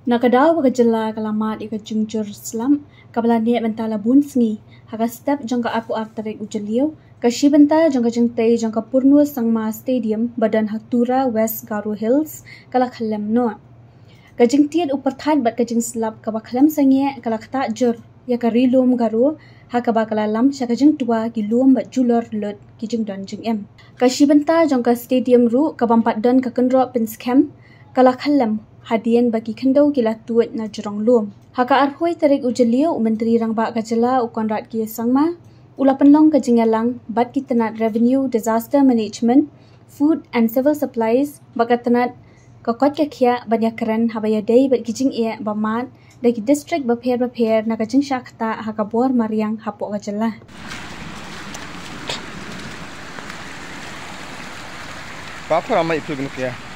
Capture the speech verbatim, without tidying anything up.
Na ka daw ba ka jylla ka la mad ïa ka jingjur slap kaba la neh mynta la bun sngi, ha ka step jong ka arphew ar tarik u Jylliew, ka shi bynta jong ka jingtei jong ka Purno Sangma Stadium ba don ha Tura, West Garo Hills, ka la khyllem noh. Ka jingtied u pyrthat bad ka jingslap kaba khlem sangeh ka la ktah jur ïa ka Ri Lum Garo, ha kaba ka la lam sha ka jingtwa ki lum bad julor lut ki jingdon jingem. Ka shi bynta jong ka stadium ruh, ka bym pat don ka kynroh pynskhem, ka la khyllem hadien ba ki khyndew ki la tuid na jrong lum. Ha ka arphew tarik u Jylliew, u Myntri Rangbah ka jylla u Conrad K Sangma u la pynlong ka jingïalang bad ki tnat Revenue, Disaster Management, Food and Civil Supplies bad ka tnat ka koit ka khiah ban ïakren haba ïadei bad ki jingeh ba mad da ki district bapher bapher na ka jingshah ktah ha ka bor mariang hapoh ka jylla. Ba phara mai phi bin kya.